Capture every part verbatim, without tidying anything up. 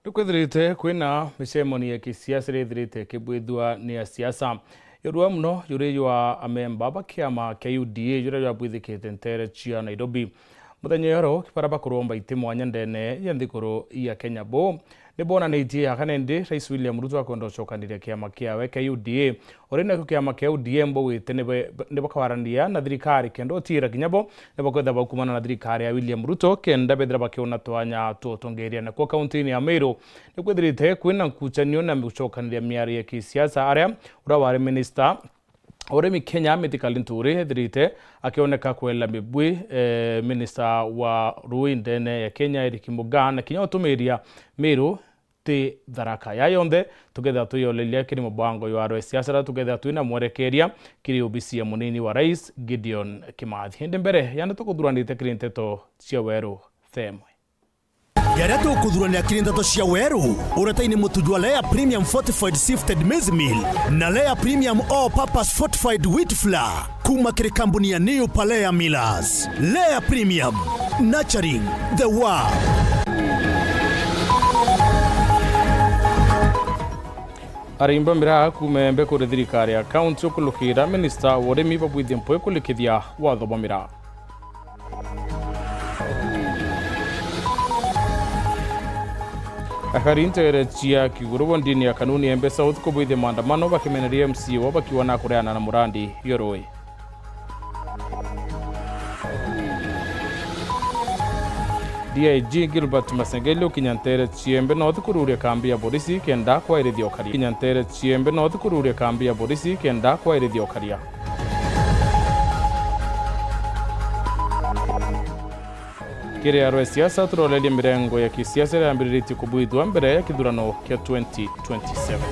Ni kwithirite kwina micemanio ya kisiasa iria ithirite ikibwithua ni asiasa. Yurua muno yuri jwa amemba ba kiama kia U D A juria jwabwithikite nteere cia Nairobi. Muthenya uyu, baria bakuromba iti mwanya ndene ya nthiguru ya Kenya bo ni bonanitie akana indi Rais William Ruto akwenda gucokaniria kiama kiawe kia U D A. Uri nakio kiama kia U D A mbugite ni be-, ni bakwaraniria na thirikari kenda utiira kinya bo ni bakwithira baukumana na thirikari ya William Ruto kenda bethira bakiona twanya twa utongeria nakuo kauntini ya Meru. Ni kwithirite kwina nkucanio na gucokaniria miario ya kisiasa aria uria wari minista urimi Kenya Mithika Linturi ethirite akioneka kwela mibwi, eh, minista wa rui ndene ya Kenya Eric Mugaa na kinya utumiria Meru ti Tharaka. Ya yonthe tukethira tuyoleria kiri mubango jwa arwe siasa aria tukethira twina mwerekeria kiri obisi ya munini wa rais Gideon Kimathi. Indi mbere yande tukuthuranite kiri nteto cia Weru, themwe. Jaria tukuthuranira kiri nteto cia Weru, uretaini mutu jwa Lea Premium Fortified Sifted Maize Meal na Lea Premium All Purpose Fortified Wheat Flour. Kuma kiri kambuni ya New Palea Millers. Lea Premium, nurturing the world. Arimi ba miraa kuuma Embe kuri thirikari ya kaunti ukulukira minista wa urimi babwithie mpwi kulikithia watho bwa miraa. Akari nteere cia Kiguru bo ndini ya Kanuni Embe South kubwithia maandamano bakimeneria M C A wao bakiuga nakureana na murandi yo rui. D I G Gilbert Masengeli ukinya nteere cia Embe North kururia kambi ya borisi kenda kwairithia ukaria. Kinya nteere cia Embe North kururia kambi ya borisi kenda kwairithia ukaria. Kiri arwe siasa, turoreria mirengo ya kisiasa iria yambiriritie kubwithua mbere ya kithurano kia twenty twenty-seven.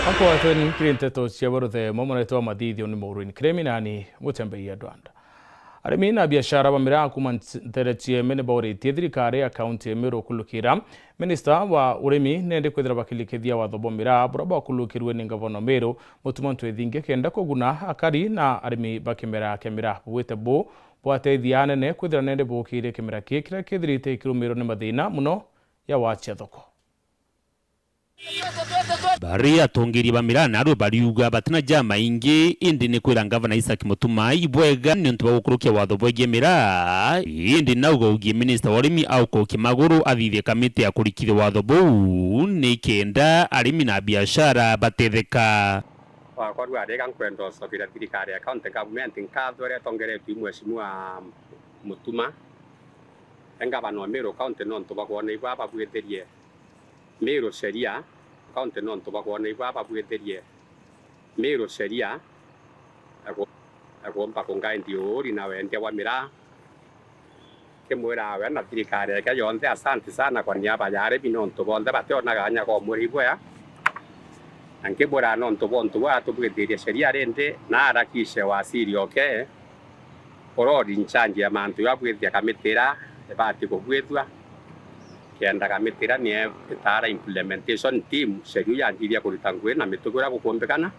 Akwateni kiri nteto cia Weru, themwe, muretwa Mathithio ni Maureen Kiremi nani Mutembeia Dwanda. Arimi na biashara ba miraa kuuma nt-, nteere cia Embe ni bauritie thirikari ya kaunti ya Meru kulukira minista wa urimi nendi kwithira bakilikithia watho bwa miraa buria bwakulukirue ni ngavana wa Meru Mutuma Ntwethinge kenda kuguna akari na arimi ba kimera kia miraa. Bugwite bu bwateithia anene kwithira nendi bukirie kimera kii kiria kithirite kirumirwa ni mathina muno ya wacia thoko. Bari atongeria ba miraa narua bariuga batina jamaingi, indi ni kwira ngavana Isaac Mutuma ibwega niuntu bwa gukurukia watho bwegie miraa, indi nauga ugie minista wa urimi aukokia maguru athithie kamiti ya kurikithia watho buu, ni kenda arimi na biashara batetheka. Wakwa rua riega nkwenda ucokeria thirikari ya county government nkatho iria itongeretue i Mheshimiwa Mutuma, e ngavana wa Meru County, nontu bwa kwona ibwa babwithirie Meru sheria, kaunti nontu bwa kwona ibwa babwithirie Meru sheria, eku-, ekumba kungaindi uuri na wendia bwa miraa. Kimwira we na thirikari yake yonthe, asanti sana kwa niaba ya arimi nontu bonthe bationaga anya komwira ibwea. Na nkimwira nontu bwa untu bwa atubwithirie sheria rindi, na arakishe wasiri oke, urori nchanji ya mantu ya bwithia kamiti ira ibati kubwithua, kenda kamiti ira ni itaara implementation team, sheria yanjithia kurita ngui na mitugo ira gukumbikana.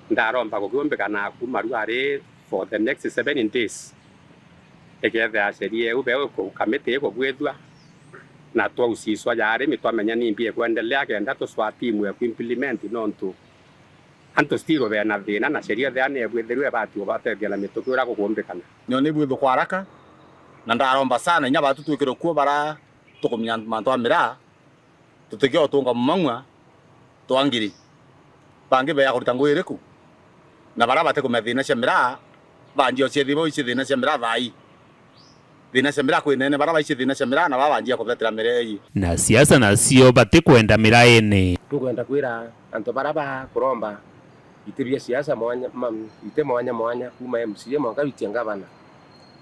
Ndaromba gukiumbikana kuuma riu ari for the next seven days, ikethira sheria iu beu ku-, kamiti ikubwithua, na twausiswa ya arimi twamenya nimbi ikwendelea, kenda tucwaa timu ya kuimplement, nontu antu still bena thina, na sheria ithia ni ibwithirue ibati ubatethia na mitugo ira gukumbikana. Nio ni bwithukwa haraka, na ndaromba sana inya batu twikirwe kuo bara tukumenya mantu a miraa, tutikio utunga mumang'ua twa ngiri. Bangi beya kurita ngui iriku? Na bara batikumenya thina cia miraa, banjia uciethia bo ici thina cia miraa thaa ii. Thina cia miraa kwi nene, bara baici thina cia miraa na baba banjia kubetera miraa ii. Na siasa nacio batikwenda miraa ene. Tukwenda kwira antu bara bakuromba iti bia siasa mwanya, ma-, iti mwanya mwanya, kuuma M C A mwanka gwitia ngavana.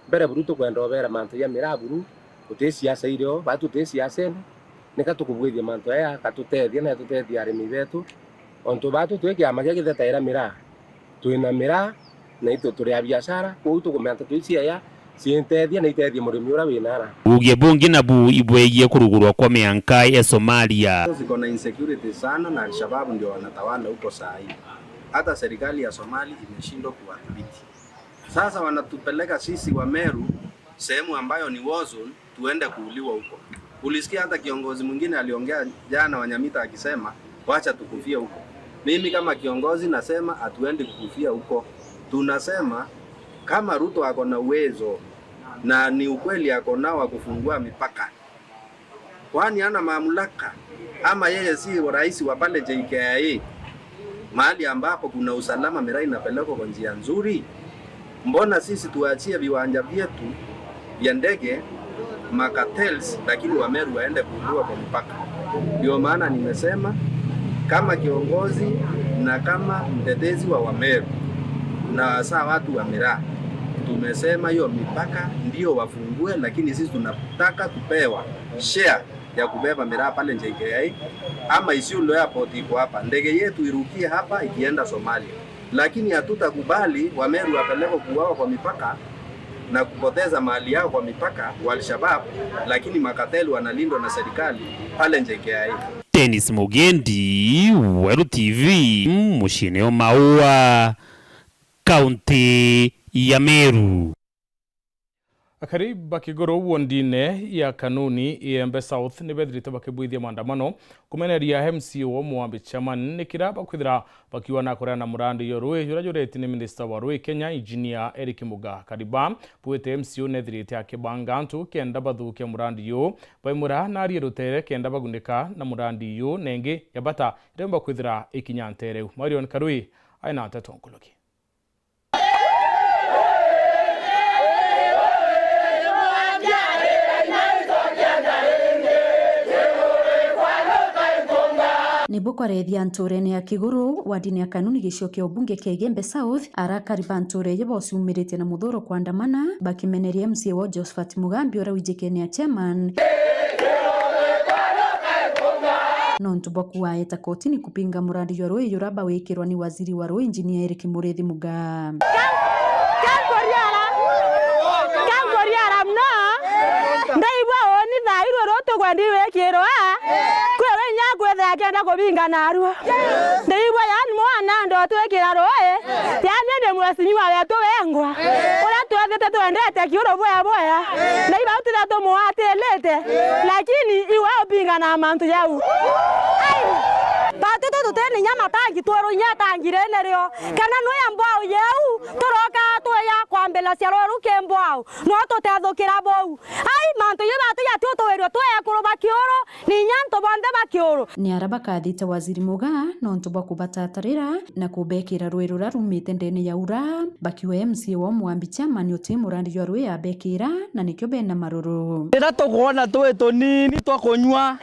Mbere buru tukwenda ubera mantu ja miraa buru, guti siasa irio, batu tuti siasene, nika tukubwithia mantu aya, gatutethia na tutethia arimi betu. Ontu batu twi kiama gia githetaira miraa, twina miraa, na itu turi a biashara, kwou tukumenta twiciaya, Ciintethia na itethie murimi uria wi nara. Uuge bungi nabu ibwegie kurugurwa kwa mianka ya Somalia. Ziko na insecurity sana na Al-Shabaab ndio wanatawala huko saa hii. Hata serikali ya Somali imeshindwa kuwadhibiti. Sasa wanatupeleka sisi wa Meru sehemu ambayo ni war zone, tuende kuuliwa huko. Ulisikia hata kiongozi mwingine aliongea jana wa Nyamita akisema, "Wacha tukufie huko." Mimi kama kiongozi nasema hatuendi kukufia huko. Tunasema kama Ruto ako na uwezo na ni ukweli ako nao wa kufungua mipaka, kwani hana mamlaka? Ama yeye si rais wa pale J K I A, mahali ambapo kuna usalama, miraa inapelekwa kwa njia nzuri? Mbona sisi tuachie viwanja vyetu vya ndege ma cartels, lakini Wameru waende kuuliwa kwa mipaka? Ndio maana nimesema kama kiongozi na kama mtetezi wa Wameru na hasa watu wa miraa, tumesema hiyo mipaka ndio wafungue, lakini sisi tunataka kupewa share ya kubeba miraa pale J K I A, ama Isiolo Airport iko hapa, ndege yetu irukie hapa ikienda Somalia. Lakini hatutakubali Wameru wapelekwe kuuawa kwa mipaka na kupoteza mali yao kwa mipaka wa Al-Shabaab, lakini makateli wanalindwa na serikali pale J K I A. Dennis Mugendi, Weru T V, muciine o Maua, kaunti ya Meru. Akari ba Kiguru wondine ya Kanuni Iembe South ni bethirite bakibwithia maandamano kumeneria M C A wao Mwambi Chairman ni kira bakwithira bakiuga na kurea na murandi yo rui juria jureti ni minister wa rui Kenya, Engineer Eric Muga. Akari ba bwite M C A nethirite akibanga antu kenda bathukia murandi yo, baimura na arie rutere kenda bagunika na murandi yo nengi ya bata iremba kwithira ikinya ntereu. Marion Karui aina nteto nkuluki. Nibo kwarethia nturene ya Kiguru, wardini ya Kanuni, gicigo kia ubunge kia Igembe South, arakari ba nture iyo bociumiritie na muthuro kuandamana, bakimeneria M C A wao Josephat Mugambi, uria wijikene a chairman. Nontu bwa kuwaeta kotini kupinga murandi jwa rui jura bawikirwa ni waziri wa rui, Engineer Eric Muriithi Muga. Ka-, kankuriara, kankuriara mono. Ndaigua uuni thaa iru ru tugwendi wikirwa. Kwi wi inya kwithira akienda kubinga narua. Ndaigua yani mwana ndo twikira rui. Yani ni mheshimiwa wetu wengwa. Uria twethite twendete kiuru bwea bwea. Na ibau tithia tumuatirite. Lakini iwe upingana na mantu jau. Ai! Batutu tutini inya matangi, twerwa inya itangi riri rio. Kana nuya mbwau yeu, turoka tuya kwambilacia rweru ki mbwau. No tutethukira bau. Ai, mantu jau batu jati utuwirwe twi ekuru ba kiuru, ni inya antu bonthe ba kiuru. Ni ara bakathite waziri Muga nontu bwa kubatatarira na kubekira rui ruria rumite ndene ya ura, bakiuga M C A wao Mwambi Chairman uti murandi jwa rui abekira, na nikio bena maruru. Riria tukwona twi tunini twa kunyua,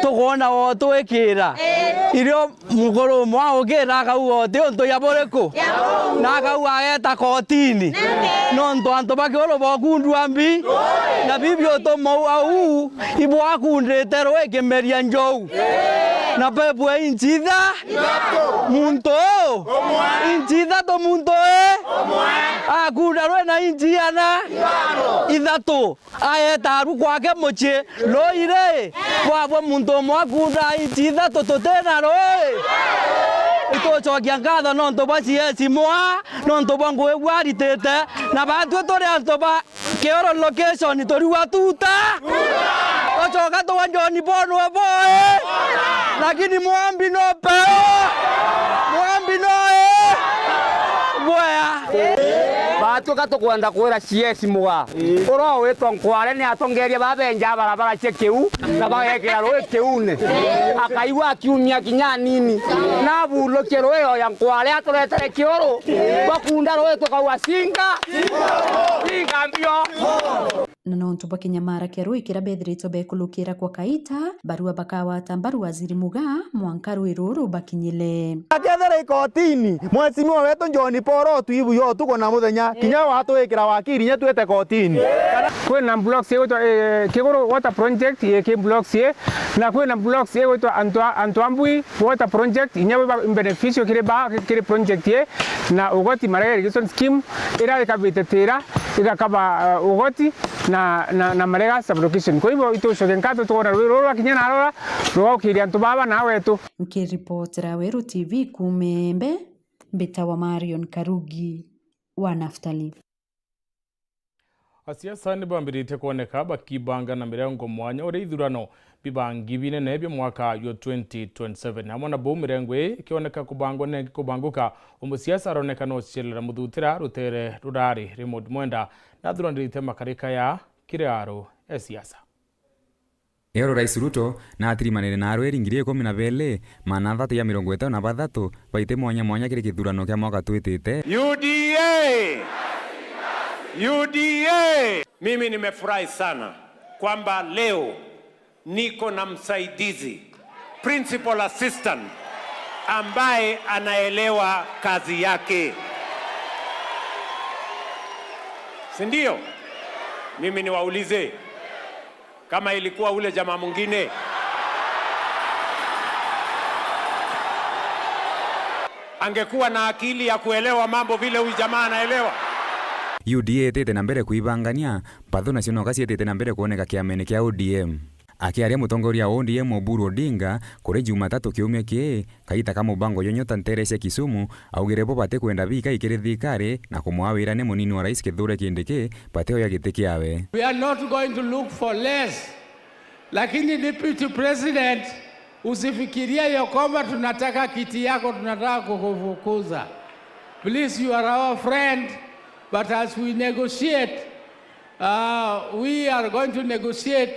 tukwona o twikira. Irio mukuru umwe aukira akauga uti untu ya buriku? Na akauga ageta kotini. Nontu antu ba kiuru bokundua mbi, na bibi utumau au ibwakundite rui kimeria njou. Na bebwe inchi itha, muntu u, inchi ithatu muntu i, akunda rui na inchi iana ithatu. Aeta aru kwake mucii, rui ri, bwabwe muntu umwe akunda inchi ithatu tutina rui. Itucokia nkatho nontu bwa C S Mwa, nontu bwa ngugi bwa aritite, na batwi turi antu ba Kioro location turiua tuta. Tucoka tuga John Paul we boe. Lakini Mwambi no peo. Mwambi no e. Bwea. Batuka tukwenda kwira C S Muga. Uria witwa Nkware ni atongeria babenja barabara cia kiu na bagekira rui kiune. Akaigua akiumia kinya nini. Na aburukie rui oya Nkware aturetere kiuru. Bakunda rui tukauga singa. Singa mbio. Na nontu bwa kinyamara kia rui kiria bethiritwe bekulukira kwa kaita, barua bakawata mbaru Waziri Mugaa mwanka rui ruru bakinyile. Akethira ikotini, Mheshimiwa wetu John Paul Otwibu yo tuko na muthenya, kinya watwikira wakiri, inya twite kotini. Kwina blocks igwitwa, eh, Kiguru Water Project, ii ki blocks ii, na kwina blocks igwitwa Antu a, Antu a Mbui Water Project, inya bwi ba beneficial kiri ba, kiri project ii, na Ugoti Marega Irrigation Scheme, iria ikabite Tira, igakaba, eh, Ugoti na, na, na Marega Sublocation. Kwa hivyo, itucoke nkatho twona rui ruru rwakinya na rura, rugaukiria antu baba na wetu. Nkiripotera Weru T V kuuma Embe, mbitawa Marion Karugi wa Naftali. Asiasa ni bambiritie kwoneka bakibanga na mirengo mwanya uria ithurano bibangi binene bia mwaka jwa twenty twenty-seven. Amwe na buu, mirengo ii ikioneka kubangwa nengi kubanguka, umusiasa aroneka no ucielera muthutira rutere rurari Raymond Mwenda na athuranirite makarika ya kiriaro e siasa. Eoro Rais Ruto na atirimanire na arweri ngiri ikumi na beli, maana athatu ya mirongo itano na bathatu baite mwanya mwanya kiri kithurano kia mwaka twitite. U D A! U D A! Mimi nimefurahi sana kwamba leo niko na msaidizi, principal assistant, ambaye anaelewa kazi yake. Si ndio? Mimi niwaulize, kama ilikuwa ule jamaa mwingine, angekuwa na akili ya kuelewa mambo vile huyu jamaa anaelewa? U D A itite na mbere kuibangania, mpathu nacio noka ciitite na mbere kwoneka kiamene kia O D M. Akiaria, mutongoria wa O D M Oburu Odinga kuri Jumatatu kiumia kii, kaita ka mubango jwa Nyota ntere cia Kisumu, augire bo batikwenda biikai kiri thirikari na kumwaa wira ni munini wa rais Kithure Kindiki, batioya giti kiawe. We are not going to look for less. Lakini Deputy President, usifikirie ya kwamba tunataka kiti yako, tunataka kukufukuza. Please, you are our friend, but as we negotiate, uh, we are going to negotiate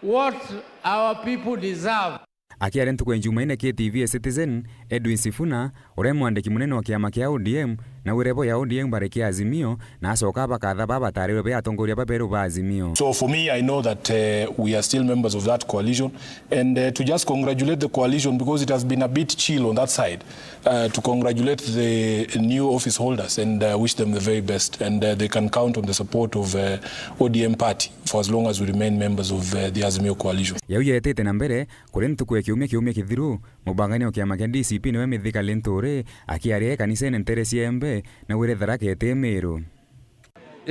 what our people deserve. Akiaria ntuku ya Jumaine kiri T V ya Citizen, Edwin Sifuna, uria ni mwandiki munene wa kiama kia O D M, naugire bo ya O D M bari kia Azimio, na acoka abakatha baba batarirwe be atongoria baberu ba Azimio. So for me, I know that, uh, we are still members of that coalition, and, uh, to just congratulate the coalition because it has been a bit chill on that side. Uh, to congratulate the new office holders and, uh, wish them the very best, and, uh, they can count on the support of, uh, O D M party for as long as we remain members of, uh, the Azimio coalition. Yau yetite na mbere kuri ntuku ya kiumia kiumia kithiru, mubangania wa kiama kia D C P niwe Mithika Linturi, akiaria e kanisene ntere cia Embe, naugire Tharaka iti Miru.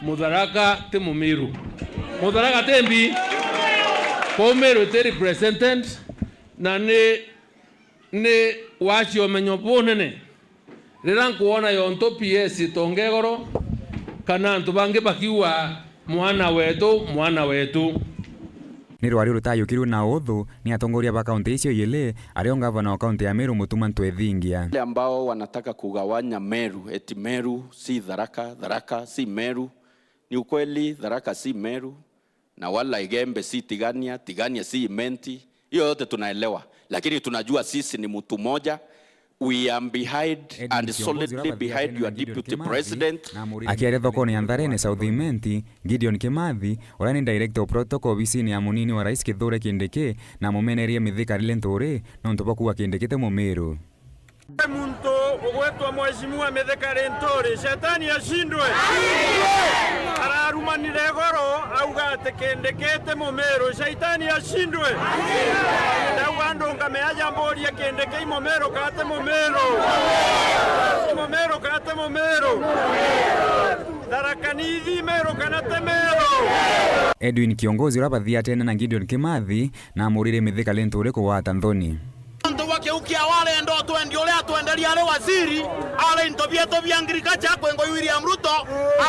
Mutharaka ti Mumiru. Mutharaka ti mbi. Kuu Miru iti represented, na ni, ni wacia umenyo bunene. Riria nkwona yonto P S itonga igoro, kana antu bangi bakiuga, "Mwana wetu, mwana wetu." Ni rwari rutayukirwe na uthu ni atongoria ba kaunti icio ijili, ario ngavana wa kaunti ya Meru Mutuma Ntwethingia. Wale ambao wanataka kugawanya Meru, eti Meru si Tharaka, Tharaka si Meru, ni ukweli, Tharaka si Meru. Na wala Igembe si Tigania, Tigania si Imenti. Hiyo yote tunaelewa. Lakini tunajua sisi ni mtu moja. We are behind and solidly behind your deputy president. Akiaria thokone ya Ntharene South Imenti, Gideon Kimathi, uria ni director of protocol obisini ya munini wa rais Kithure Kindiki, na mumenerie Mithika Linturi nontu bwa kuuga Kindiki ti Mumiru. Muntu ugwitwa Mheshimiwa Mithika Linturi, shetani ashindwe. Ararumanire igoro, auga ati Kindiki ti Mumiru, shetani ashindwe. Ndauga andu nkamea aja mburie Kindiki i Mumiru ka ti Mumiru? I Mumiru ka ti Mumiru? Tharaka Nithi Miru kana ti Miru? Edwin Kiongozi uria bathiatene na Gideon Kimathi na amurire Mithika Linturi kugwata nthoni. Antu bwa kiu kia warenda utwendi uria atwenderia ari waziri, ari into bietu bia agriculture kwingwa William Ruto,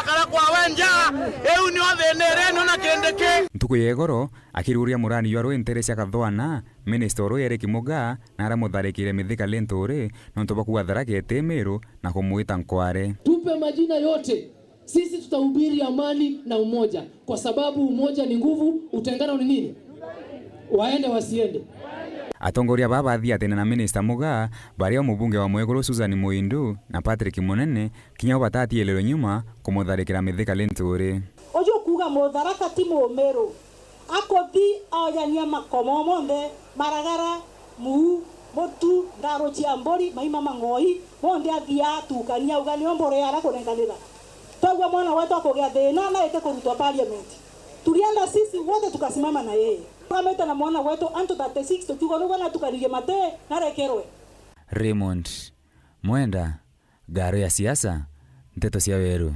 akara kwawe njaa, iu nio thina iria ino na Kindiki. Ntuku ya igoro, akiruria murani jwa rwi ntere cia Kathwana, minister uru Eric Mugaa na aramutharikire Mithika Linturi nontu bwa kuuga Tharaka iti Miru na kumwita nkware. Tupe majina yote. Sisi tutahubiri amani na umoja, kwa sababu umoja ni nguvu, utengano ni nini? Waende wasiende. Atongoria baa bathiatene na Minister Mugaa, bario mubunge wa Mwiguru Susan Muindu na Patrick Munene, kinya bo batatielelwe nyuma kumutharikira Mithika Linturi. Unajua ku- Mutharaka ti Mumiru. Akuthi aojania makomo monthe, maragara, muu, mutu, ndaru cia mburi, maima mang'oi, monthe athia atukania, auga nio mburi ara kunenkanira. Twagua mwana wetu akugia thina na eke kurutwa parliament. Tulienda sisi wote tukasimama na yeye. Tukamete na mwana wetu antu thirty-six tukiuga niguo natukanirie mate na rekerwe. Raymond Mwenda, Ngaro ya Siasa, Nteto cia Weru.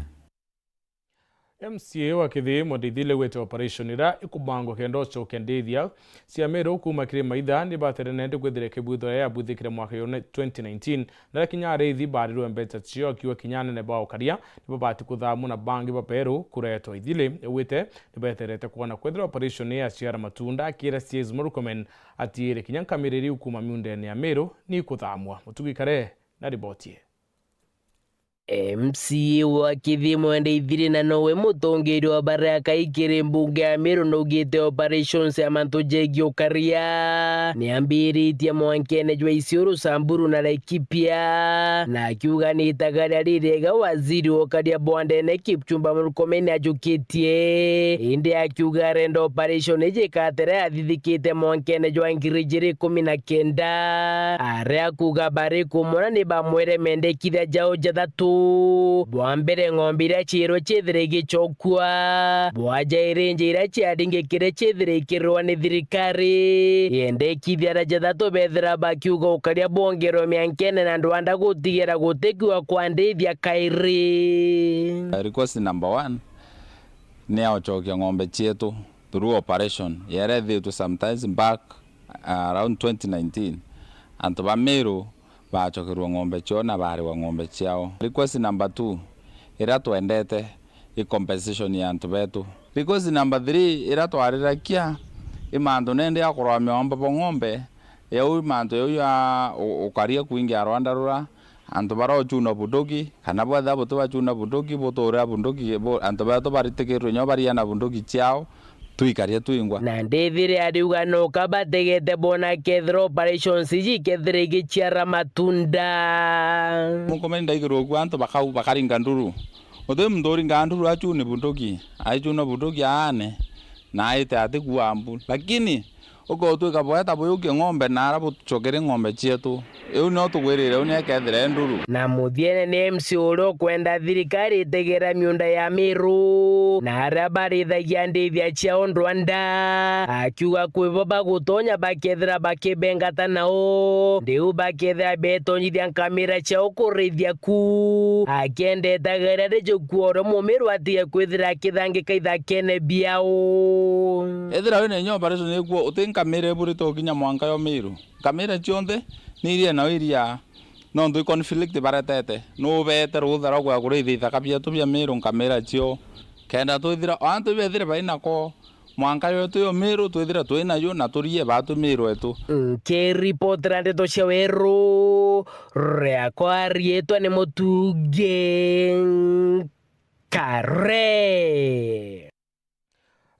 M C A wa Kithii Mwenda Ithiri augite operation iria ikubangwa kenda ucokia ndithia cia Meru kuuma kiri maitha ni batere nende kwithira ikibwithwa ya yabwithikire mwaka yo twenty nineteen, na kinya ariithi barirwe mbeca cio, akiuga kinya anene ba ukaria ni babati kuthamwa na bangi ba Meru kuretwa Ithiri. Augite ni beterete kwona kwithira operation iu yaciara matunda, akira C S Murkomen atiire kinya nkamira iriu kuuma miundene ya Meru ni ikuthamwa. Mutugi Kare na riboti ii. M C A wa Kithii Mwenda Ithiri na nowe mutongeria wa baria akai kiri mbunge ya Meru naugite operations ya mantu jegie ukaria niambiritie mwankene jwa Isiolo, Samburu na Laikipia, na akiuga ni itagaria ririega waziri wa ukaria bwa ndene Kipchumba Murkomen ajukitie, indi akiuga arenda operation iji ikatera yathithikite mwankene jwa ngiri ijiri ikumi na kenda, aria akuuga bari kumwona ni bamwire mendekithia jao jathatu. Bwa mbere, ng'ombe iria ciirwe ciithire igicokua. Bwa jairi, nja iria ciaringikire ciithire ikirwa ni thirikari. Yendekithia aria jathatu bethira bakiuga ukaria bwongerwe miankene na ndwanda gutigira gutikua kwa ndithia kairi. Request number one ni ya ucokia ng'ombe cietu through operation yaria ithitwe sometimes back, uh, around twenty nineteen. Antu ba Meru bacokerwe ng'ombe ciao na bariwa ng'ombe ciao. Request number two, iria twendete i compensation ya antu betu. Request number three, iria twarirakia i mantu nende ya kurwa miomba bo ng'ombe, yau mantu yau ya u-, ukaria kwingi ya rwanda rura, antu baria uchuna bunduki, kana bwethira buti bachuna bunduki, butuurira bunduki, bu-, antu betu baritikirwe nyo baria na bunduki ciao, twikaria twingwa. Na ndithire ariuga noka bategete bona kethira operations iji ikethira igiciara matunda. Mukomeni ndaigirwe ku antu bakau-, bakaringa nduru. Uti muntu uringa nduru achune bunduki, aichuna bunduki aane, na aite ati kuambu. Lakini Ukotwika bweta buyukie ng'ombe na ara bucokere ng'ombe cietu. Iu nio tugwirire, iu niekethire nduru. Na muthiene ni M C A uria ukwenda thirikari itegera miunda ya Meru na aria barithagia ndithia ciao ndwanda, akiuga kwi bo bagutonya bakethira bakibengata nao, ndiu bakethira betonyithia nkamira ciao kurithia ku. Akiendete agere riji kuoro mumiru atige kwithira akithangika ithakene biao. Ethira wina inya operation ikuo, uti nkamira iburite ukinya mwanka yo Meru. Nkamira cionthe ni iria nao iria, nontu i conflict baretete. Nubeete rutha rwa kuya kurithia ithaka bietu bia Meru nkamira cio? Kenda twithira, o antu bethire bainako, mwanka yetu yo Meru twithira twinayo na turie batu Meru etu. Nkiripotera ndeto cia Weru, riakwa riitwa ni Mutugi Kare.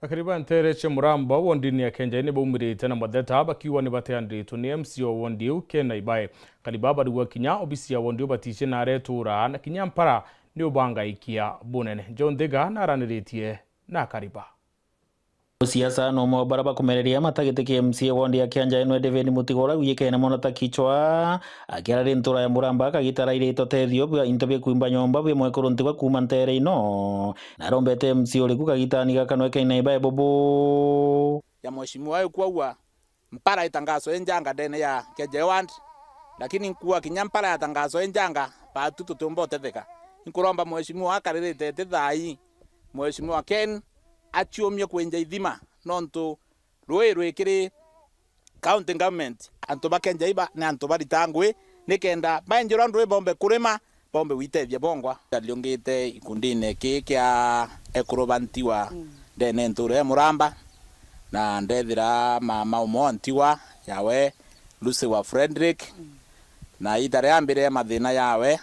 Akari ba nteere cia Muramba wondini ya Kenjai ni baumirite na matheta bakiuga ni bateaniritwe ni M C A wa wondi iu Ken Naibai. Akari ba barigwa kinya obisi ya wondi iu baticie na aretura na kinya mpara ni ubangaikia bunene. John Thiga naraniritie na akari ba. Siasa no mo bara bakumereria matagitikia M C A wondi ya Kenjai nwe David Mutigora wiyikene mono ta kichwa. Akiara ri ntura ya Muramba akagitara irito tethio bwa into bia kuimba nyomba bia mwekuru ntigwa kuuma nteere ino. Narombete M C A uriku kagitani gaka nweke inaibae bubu. Ya mheshimiwa uyu kwagua mpara itangazo injanga ndene ya K J ward, lakini nkuwa kinya mpara ya tangazo injanga batu tutiumba utetheka. Nkuromba mheshimiwa akaririte ti thai, mheshimiwa Ken aciumie kwinja ithima, nontu rui rwikiri county government, antu ba Kenjai ba ni antu barita ngui, nikenda baenjerwa ndui bombe kurima, bombe gwitethia bongwa. Ndariungite gikundine kii kia ekuru ba Ntiwa ndene ntura ya Muramba, na ndethira mama umwe wa Ntiwa yawe Lucy wa Frederick, na ita ria mbere ya mathina yawe,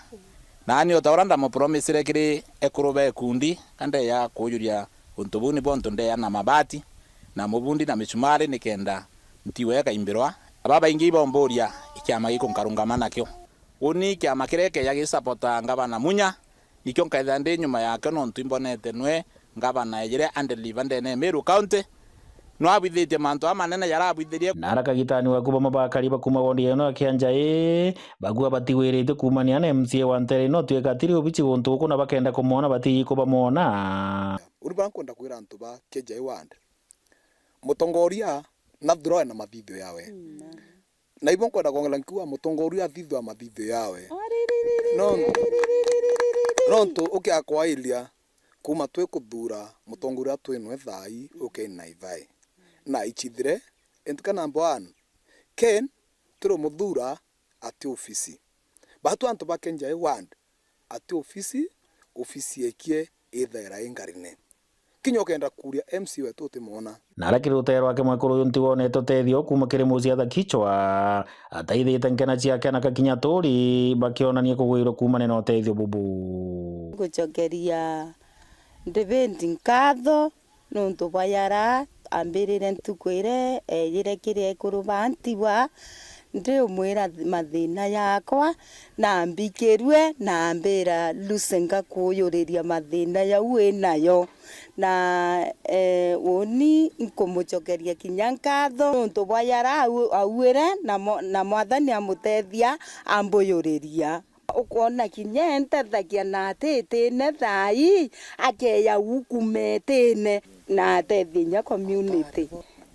naani o ta uria ndamupromisire kiri ekuru ba ikundi, ka ndeya kuujuria untu buu ni bontu ndeya na mabati, na mubundi na micumari nikenda Ntiwa ikaimbirwa. Aba baingi ibomburia ikiama giku nkarungama nakio. Uni kiama kiria keja gisapota ngavana Munya, nikio nkaithira ndi nyuma yakio nontu imbonete nwe Ngavana ejire andeliva ndene ya Meru County, no abwithitie mantu amanene jarabwithirie. Na ara kagitani waku bamwe bakari ba kuuma wondi yeno ya Kianjai, bagua batigwirite kuumania na M C A wa ntere ino, twika atiri ubichi guntu guku na bakenda kumwona batiji kubamwona. Uri bara nkwenda kwira antu ba Kianjai ward, mutongoria nathuroe na mathithio yawe. Mm. Na ibo nkwenda kwongera nkiuga mutongoria athithua mathithio yawe. No, nontu ukiakwairia kuuma twi kuthura mutongoria twinwe thaai ukeni na ithai. Na ichithire, into kia number one, Ken turi muthura ati ofisi. Batu antu ba Kianjai ward ati ofisi, ofisi ekie ithaira ingarine. Kinya ukenda kuria M C wetu utimwona. Na aria kiri rutee rwake mwekuru uyu ntiwonete utethio kuuma kiri muciatha kichwa, ataithite nkena ciake na kakinya turi bakionania kugwirwa kuumania na utethio bubu. Ngucokeria David nkatho nontu bwa yara ambirire ntuku iria ejire kiri ekuru ba ntigwa, ndiumwira th-, mathina yakwa, na ambikirue, na ambira, Lucy, ngakuuyuriria mathina jau wi nayo. Na, eh, uuni nkumucokeria kinya nkatho nontu bwa yara au-, auire, na mo-, na Mwathani amutethia ambuyuriria. Ukoona kinya entethagia na atitine thaai, akeeja uu kuuma itine, na atethia inya community.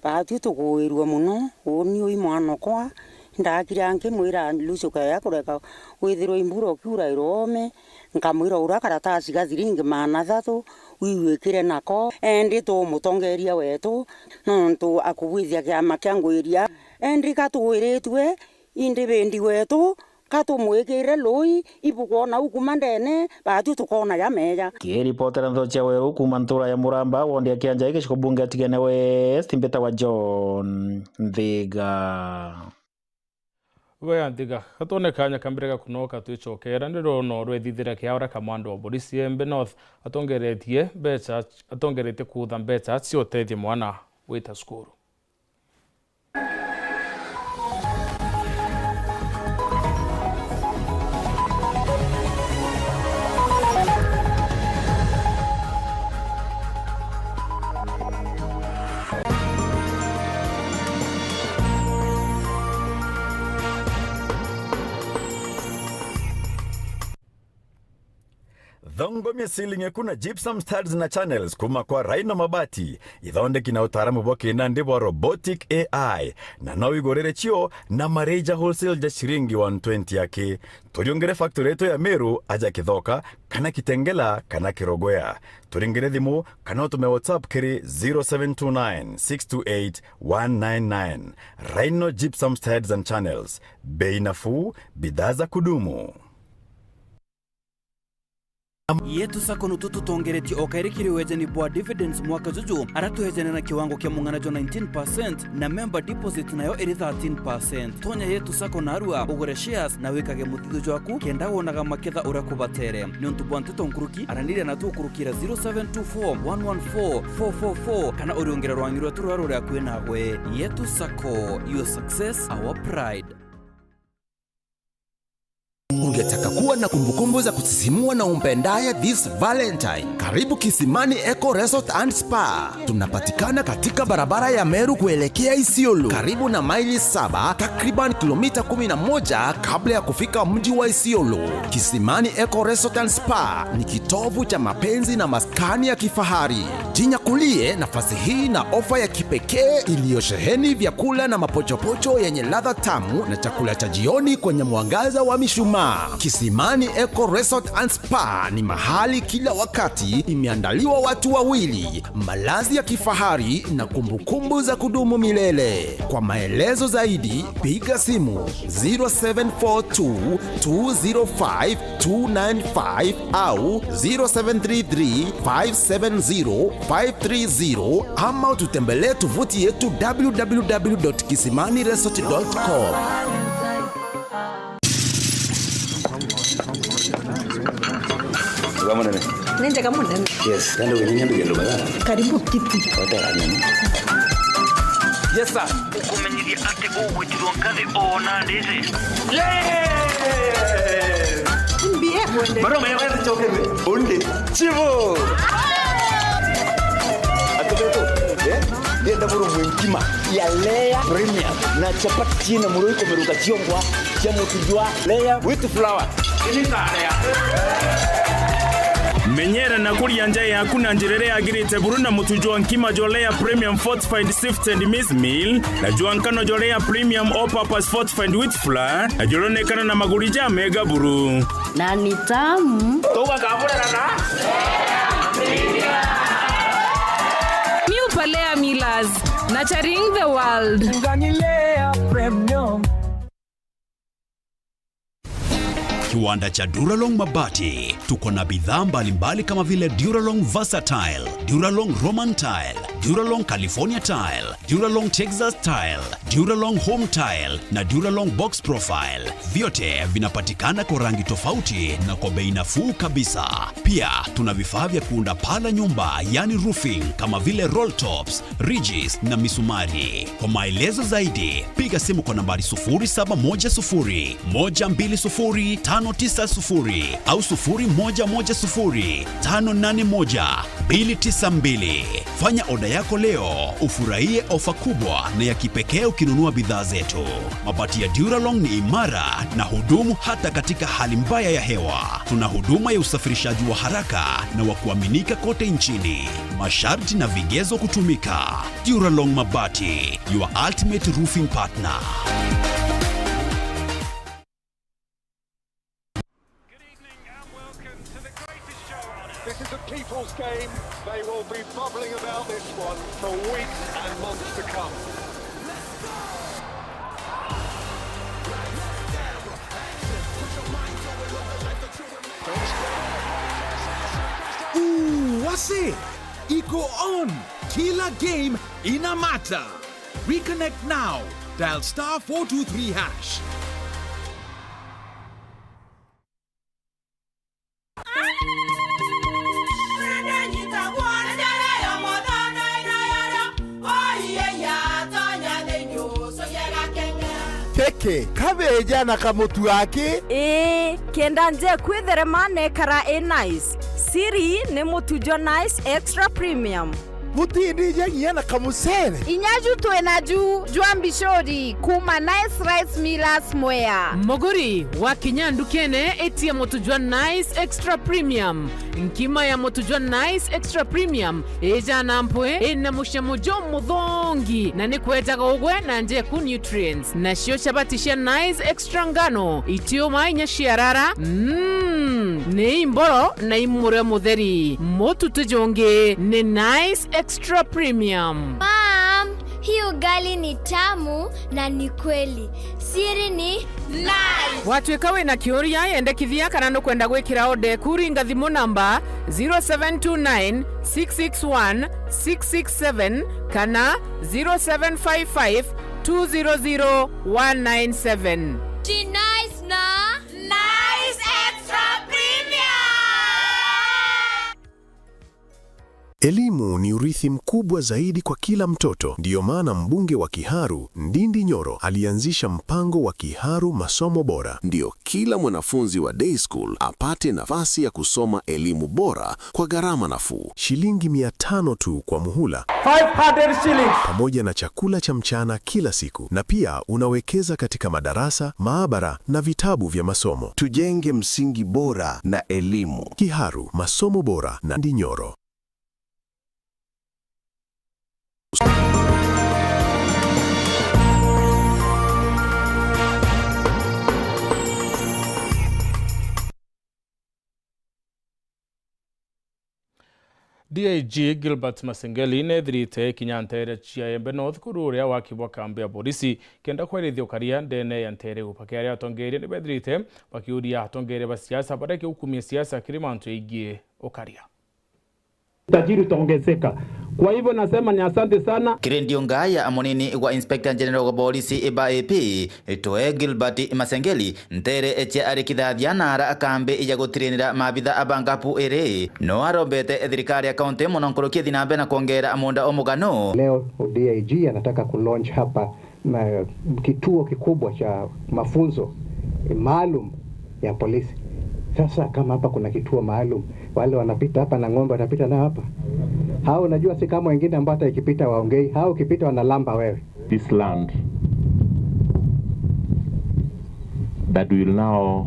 Baatwi tukuirue mono, uuni ui mwanokwa, ndaakira nkimwira, Lucy, ukeeja kureka withirwe imbura ukiura iroome, nkamwira, ura karatasi ga ciringi maana athatu, wigwikire nako, endi tu mutongeria wetu, nontu akugwithia kiama kia ngwiria, endi ka tugwiritue, indi bindi wetu, ka tumwikire lui, ibukwona u kuuma ndene, baatwi tukoona jameeja. Kiripotera nthoo cia Weru kuuma ntura ya Muramba, wondi ya Kianjai, gicigo bunge ya Tigania West, mbitawa John Nthiga. Wega Nthiga, gatwone kaanya ka mbere ga kunoka twicokera, ndirona urwethithira kia uria kamanda wa borisi Embe North atongeretie mbeca, atongeretie kuutha mbeca cia utethia mwana wita cukuru. Thongomia ceiling eku na gypsum studs na channels kuuma kwa Rhino Mabati, ithondeki na utaaramu bwa kinandi bwa robotic A I, na no wigurire cio na mareja wholesale ja ciringi one twenty aki. Turiungire factory yetu ya Meru aja Kithoka, kana Kitengela, kana Kirogwea. Turingire thimu, kana utume WhatsApp kiri zero seven two nine, six two eight, one nine nine. Rhino Gypsum Studs and Channels. Bei nafuu, bidhaa za kudumu. Yetu Sacco nutu tutongeretie o kairi kiri wejani bwa dividends mwaka juju, ara twejane na kiwango kia mung'ana jwa nineteen percent na member deposit nayo iri thirteen percent. Tonya Yetu Sacco narua, ugure shares na wikage muthithio jwaku kenda wonaga maketha uria kubatere. Niuntu bwa nteto nkuruki, araniria natu ukurukira zero seven two four, one one four, four four four kana uriungire rwangi rwetu ruria ruri akui nawe. Yetu Sacco, your success, our pride. Ungetaka kuwa na kumbukumbu za kusisimua na umpendaye this Valentine? Karibu Kisimani Eco Resort and Spa. Tunapatikana katika barabara ya Meru kuelekea Isiolo, karibu na maili saba, takriban kilomita kumi na moja kabla ya kufika mji wa Isiolo. Kisimani Eco Resort and Spa ni kitovu cha mapenzi na maskani ya kifahari. Jinyakulie nafasi hii na ofa ya kipekee iliyosheheni vyakula na mapochopocho yenye ladha tamu na chakula cha jioni kwenye mwangaza wa mishumaa. Kisimani Eco Resort and Spa ni mahali kila wakati imeandaliwa watu wawili, malazi ya kifahari na kumbukumbu za kudumu milele. Kwa maelezo zaidi, piga simu zero seven four two, two zero five, two nine five au zero seven three three, five seven zero, five three zero, ama ututembelee tovuti yetu w w w dot kisimani resort dot com. Wega munene. Ni njega munene. Yes, kandi uginyanya nduge nduma ya. Karibu kiti. Wata ya nini? Yes, sir. Ukumenyithia ati ugwitirwo ngathi ona ndiri. Yes! Mbie mwende. Maroma ya wezi chokere. Undi. Chivo. Ndenda burungwe nkima ya Layer Premium na chapati ciina murui kumiruka ciongwa cia mutu jwa Layer with flour. Menyera na kuria nja yaku na njira iria yagirite buru na mutu jwa nkima jwa Layer Premium Fortified Sifted Maize Meal na jwa nkano jwa Layer Premium All Purpose Fortified Wheat Flour na juronekana na maguri ja mega buru. Na ni tamu. Tuga kaburera na New Palea Millers, nurturing the world. Ngani Layer Premium. Kiwanda cha Duralong Mabati. Tuko na bidhaa mbalimbali kama vile Duralong Versatile, Duralong Roman Tile, Duralong California Tile, Duralong Texas Tile, Duralong Home Tile na Duralong Box Profile. Vyote vinapatikana kwa rangi tofauti na kwa bei nafuu kabisa. Pia tuna vifaa vya kuunda paa la nyumba, yani roofing, kama vile roll tops, ridges na misumari. Kwa maelezo zaidi, piga simu kwa nambari sufuri saba moja sufuri, moja mbili sufuri, tano tisa sufuri au sufuri moja moja sufuri, tano nane moja, mbili tisa mbili. Fanya oda yako leo, ufurahie ofa kubwa na ya kipekee ukinunua bidhaa zetu. Mabati ya Duralong ni imara na hudumu hata katika hali mbaya ya hewa. Tuna huduma ya usafirishaji wa haraka na wa kuaminika kote nchini. Masharti na vigezo kutumika. Duralong Mabati, your ultimate roofing partner. Good evening and welcome to the greatest show on earth. This is a people's game. They will be bubbling about this one for weeks and months to come. Ooh, wase! Iko on! Kila game ina mata! Reconnect now. Dial star four two three hash. Keke kabeja na kamutu aki. Ii, kenda nje kwitherema nekara i nice. Siri ni mutu jwa Nice Extra Premium. Butindija nginya na kamucere. Inya ju twina ju jwa mbicuri kuma Nice Rice Millers Mwea. Muguri, wakinya ndukene, itia mutu jwa Nice Extra Premium. Nkima ya mutu jwa Nice Extra Premium ijana mpwi, ina mucamo jumuthongi, na ni kwejaga ugwe na njeku nutrients. Nacio chabati cia Nice Extra ngano itiuma inya ciarara. Mm, ni imboro na imurio mutheri. Mutu ti jungi, ni Nice Extra Premium. Mom, hii ugali ni tamu na ni kweli. Siri ni Nice. Watwika wina kiuria, yendekithia kana nukwenda gwikira order eku, ringa thimu namba zero seven two nine, six six one, six six seven kana zero seven five five, two zero zero, one nine seven. Ji Nice na Nice Extra Premium. Elimu ni urithi mkubwa zaidi kwa kila mtoto. Ndiyo maana mbunge wa Kiharu, Ndindi Nyoro, alianzisha mpango wa Kiharu Masomo Bora. Ndio kila mwanafunzi wa day school apate nafasi ya kusoma elimu bora kwa gharama nafuu. Shilingi mia tano tu kwa muhula. Five hundred shillings. Pamoja na chakula cha mchana kila siku. Na pia unawekeza katika madarasa, maabara na vitabu vya masomo. Tujenge msingi bora na elimu. Kiharu, Masomo Bora na Ndindi Nyoro. D I G Gilbert Masengeli neethirite kinya nteere cia Embe North kuru uria waki bwa kambi ya polisi kenda kwerithia ukaria ndene ya nteere iu. Bakiaria atongeeria ni beethirite bakiuria atongeeria ba siasa bareke gukumia siasa kiri mantu jegie ukaria. Utajiri utaongezeka. Kwa hivyo nasema ni asante sana. Kiri ndiunga ya munini wa Inspector General wa Polisi ba A P, Toe Gilbert Masengeli, nteere cia arikithathia na ara kambi ya gutirinira maabitha ba ngapu iri, no arombete thirikari ya kaunti mono nkuruki ithi na mbere na kwongera munda o mugano. Leo D I G anataka ku launch hapa ma-, kituo kikubwa cha mafunzo, eh, maalum ya polisi. Sasa kama hapa kuna kituo maalum, wale wanapita hapa na ng'ombe watapita nao hapa? Hao unajua si kama wengine ambao hata ikipita waongei, hao ukipita wanalamba wewe. This land that will now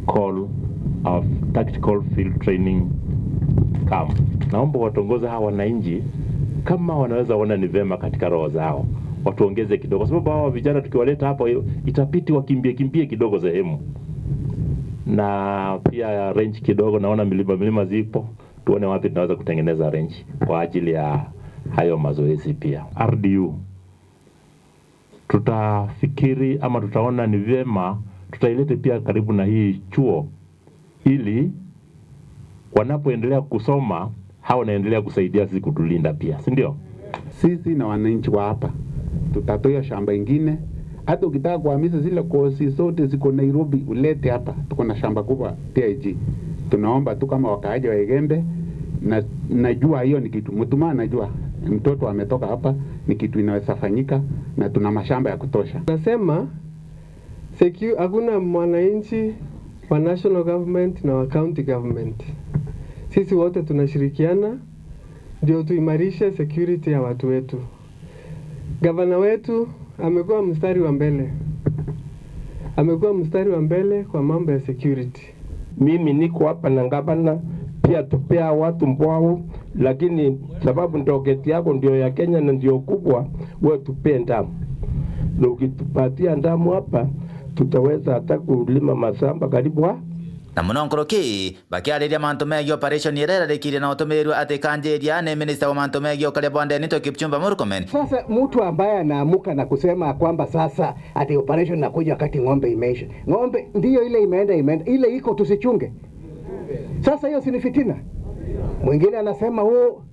call our tactical field training camp. Naomba watongoze hawa wananchi, kama wanaweza ona ni vema katika roho zao, watuongeze kidogo, kwa sababu hawa vijana tukiwaleta hapa, itapiti wakimbie kimbie kidogo sehemu, na pia range kidogo, naona milima milima zipo, tuone wapi tunaweza kutengeneza range kwa ajili ya hayo mazoezi pia. R D U, tutafikiri ama tutaona ni vyema tutailete pia karibu na hii chuo, ili wanapoendelea kusoma, hao wanaendelea kusaidia sisi kutulinda pia, si ndio? Sisi na wananchi wa hapa tutatoa shamba ingine. Hata ukitaka kuhamisha zile kosi zote ziko Nairobi, ulete hapa, tuko na shamba kubwa T I G. Tunaomba tu kama wakaaji wa Igembe, na najua hiyo ni kitu Mutuma anajua, mtoto ametoka hapa, ni kitu inaweza fanyika, na tuna mashamba ya kutosha. Nasema secu-, hakuna mwananchi wa national government na wa county government. Sisi wote tunashirikiana ndio tuimarishe security ya watu wetu. Gavana wetu amekuwa mstari wa mbele. Amekuwa mstari wa mbele kwa mambo ya security. Mimi niko hapa na gavana, pia tupea watu mbwao, lakini sababu ndogeti yako ndio ya Kenya na ndio kubwa, wewe tupee ndamu. Na ukitupatia ndamu hapa, tutaweza hata kulima mashamba karibu ha- Na muno nkuruki, bakiariria mantu megii operation iria irarikirie na utumirirwe ati ikanjiria ni minister wa mantu megii ukaria bwa ndeni Kipchumba Murkomen. Sasa mtu ambaye anaamuka na kusema kwamba sasa ati operation inakuja wakati ng'ombe imeisha. Ng'ombe ndiyo ile imeenda, imeenda. Ile iko tusichunge. Sasa hiyo si ni fitina? Mwingine anasema, "Oh,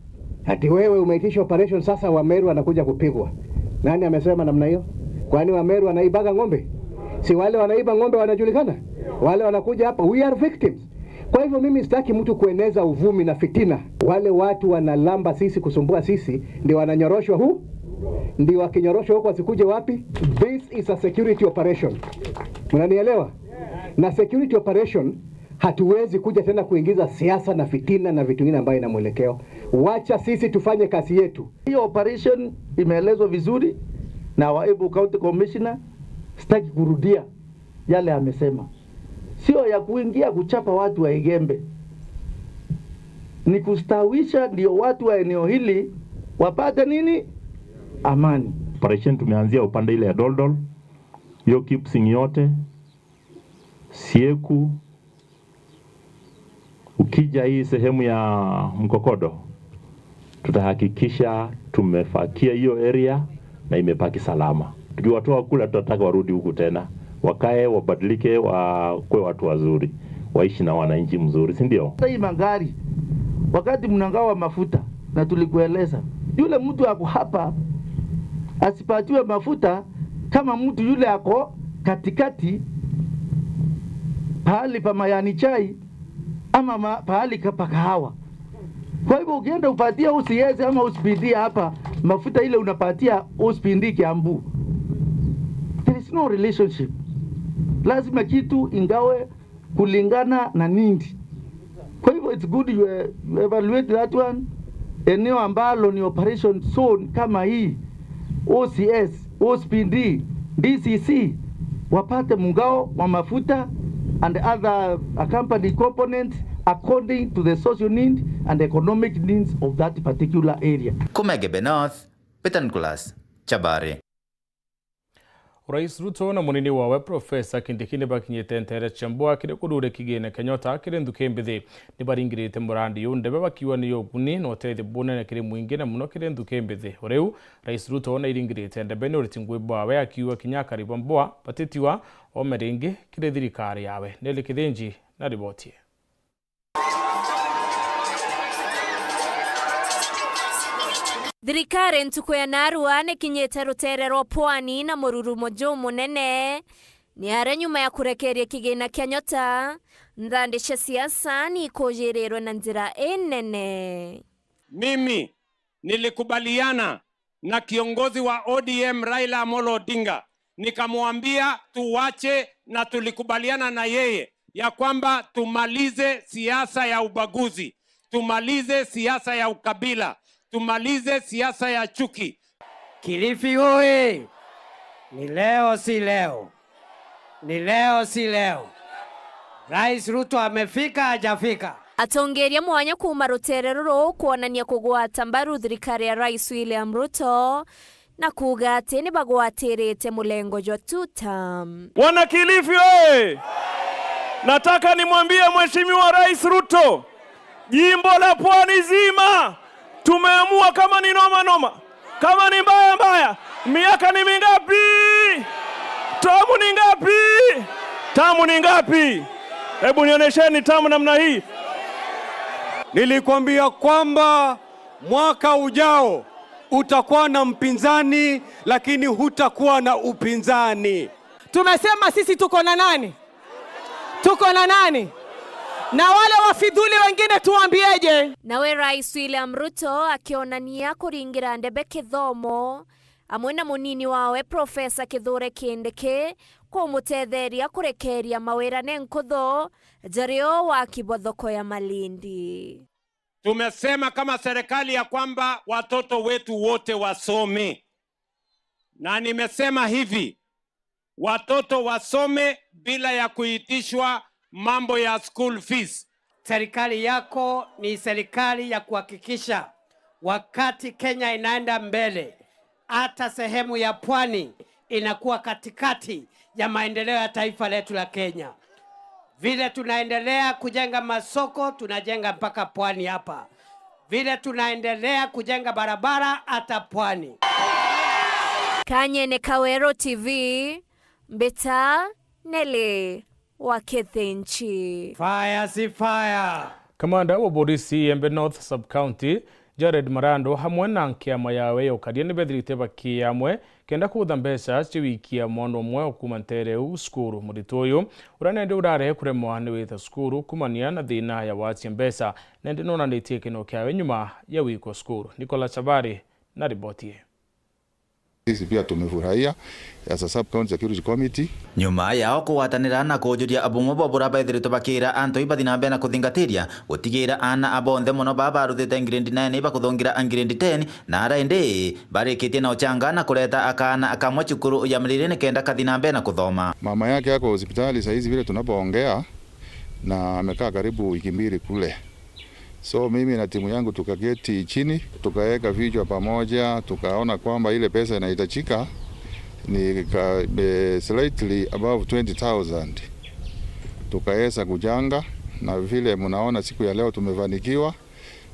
ati wewe umeitisha operation, sasa Wameru wanakuja kupigwa." Nani amesema namna hiyo? Kwani Wameru wanaibaga ng'ombe? Si wale wanaiba ng'ombe wanajulikana? Wale wanakuja hapa, we are victims. Kwa hivyo mimi sitaki mtu kueneza uvumi na fitina. Wale watu wanalamba sisi, kusumbua sisi, ndio wananyoroshwa hu-, ndio wakinyoroshwa huko wasikuje wapi? This is a security operation. Mnanielewa? Na security operation, hatuwezi kuja tena kuingiza siasa na fitina na vitu vingine ambayo ina mwelekeo. Wacha sisi tufanye kazi yetu. Hiyo operation imeelezwa vizuri na our able county commissioner. Sitaki kurudia yale amesema. Sio ya kuingia kuchapa watu wa Igembe. Ni kustawisha ndio watu wa eneo hili wapate nini? Amani. Operation tumeanzia upande ile ya Doldol, hiyo Kipsing yote, Sieku, ukija hii sehemu ya Mkokodo, tutahakikisha tumefagia hiyo area na imebaki salama. Tukiwatoa kule, tutataka warudi huku tena, wakae, wabadilike, wakuwe watu wazuri, waishi na wananchi mzuri, si ndio? Hata hii magari, wakati mnagawa mafuta, na tulikueleza, yule mtu ako hapa asipatiwe mafuta kama mtu yule ako katikati, pahali pa majani chai ama ma-, pahali ka-, pa kahawa. Kwa hivyo ukienda upatie O C S ama O C P D hapa mafuta ile unapatia O C P D Kiambu, there is no relationship. Lazima kitu ingawe kulingana na need. Kwa hivyo it's good you, eh, you evaluate that one. Eneo ambalo ni operation zone kama hii, O C S, O C P D, D C C, wapate mgao wa mafuta and other accompanying components according to the social need and economic needs of that particular area. Kuma Igembe North, Peter Nicholas Chabari. Rais Ruto na munini wawe Professor Kindiki ni bakinyite nteere cia Mbua kiri kururia kigina kia Nyota kiri nthuki mbithi. Ni baringirite murandi uyu ndebe bakiuga ni uguni na utethio bunene kiri mwingi na muno kiri nthuki mbithi. O riu, Rais Ruto na iringirite ndebe ni uriti ngui bwawe akiuga kinya akari ba Mbua batitiwa ome ringi kiri thirikari yawe. Nelly Kithinji na riboti ii. Thirikari ntuku ya narua nikinyite rutere rwa Pwani na mururumo jumunene. Ni aria nyuma ya kurekeria kigina kia Nyota, nthandi cia siasa ni ikujirirwe na njira inene. Mimi nilikubaliana na kiongozi wa O D M Raila Amolo Odinga, nikamwambia tuwache, na tulikubaliana na yeye ya kwamba tumalize siasa ya ubaguzi. Tumalize siasa ya ukabila. Tumalize siasa ya chuki. Kilifi oye! Ni leo, si leo. Ni leo, si leo. Rais Ruto amefika, hajafika? Atongeria mwanya kuuma ruteere ruru kwonania kugwata mbaru thirikari ya Rais William Ruto na kuuga ati ni bagwatirite mulengo jwa two term. Wana Kilifi oye! Nataka nimwambie Mheshimiwa Rais Ruto, jimbo la Pwani zima tumeamua, kama ni noma noma, kama ni mbaya mbaya. Miaka ni mingapi? Tamu ni ngapi? Tamu ni ngapi? Hebu nionyesheni tamu namna hii. Nilikwambia kwamba mwaka ujao utakuwa na mpinzani, lakini hutakuwa na upinzani. Tumesema sisi tuko na nani? Tuko na nani? Na wale wafidhuli wengine tuwambieje? Nawe Rais William Ruto akionania kuringira ndebe kithomo, amwe na munini wawe Profesa Kithure Kindiki kumutetheria kurekeria mawira ne nkuthu, jario waki bwa thoko ya Malindi. Tumesema kama serikali ya kwamba watoto wetu wote wasome. Na nimesema hivi, watoto wasome bila ya kuitishwa mambo ya school fees. Serikali yako ni serikali ya kuhakikisha wakati Kenya inaenda mbele, hata sehemu ya pwani inakuwa katikati ya maendeleo ya taifa letu la Kenya. Vile tunaendelea kujenga masoko, tunajenga mpaka pwani hapa. Vile tunaendelea kujenga barabara hata pwani. Kanyene Kawero T V, mbita Nelly wa Kithinchi. Fire si fire. Kamanda wa borisi Igembe North Sub-County, Jared Marando, hamwe na nkiama yawe ya ukaria ni bethirite bakiamwe kenda kuutha mbeca cia wikia mwana umwe o kuuma nteere u cukuru. Murito uyu, uria nende urare kuremwa ni wita cukuru kumania na thina ya wacia mbeca, nende nonanitie kino kiawe nyuma ya wikwa cukuru. Nicholas Chabari na riboti ii. Sisi pia tumefurahia as a sub county security committee. Nyuma yao kugwatanira na kujuria bumwe bwa buria bethiritwe bakiira antu ibathi na mbere na kuthingatiria gutigiira aana bonthe mono baa baruthite grade nine ibakuthungira grade ten, na ara indi barikitie na uchanga na kureta akaana kamwe cukuru ya Mlili nikenda kathi na mbere na kuthoma. Mama yake ako hospitali saizi vile tunapoongea, na amekaa karibu wiki mbili kule. So mimi na timu yangu tukaketi chini, tukaweka vichwa pamoja, tukaona kwamba ile pesa inahitajika ni ka-, eh, slightly above twenty thousand. Tukaweza kuchanga, na vile mnaona siku ya leo tumefanikiwa,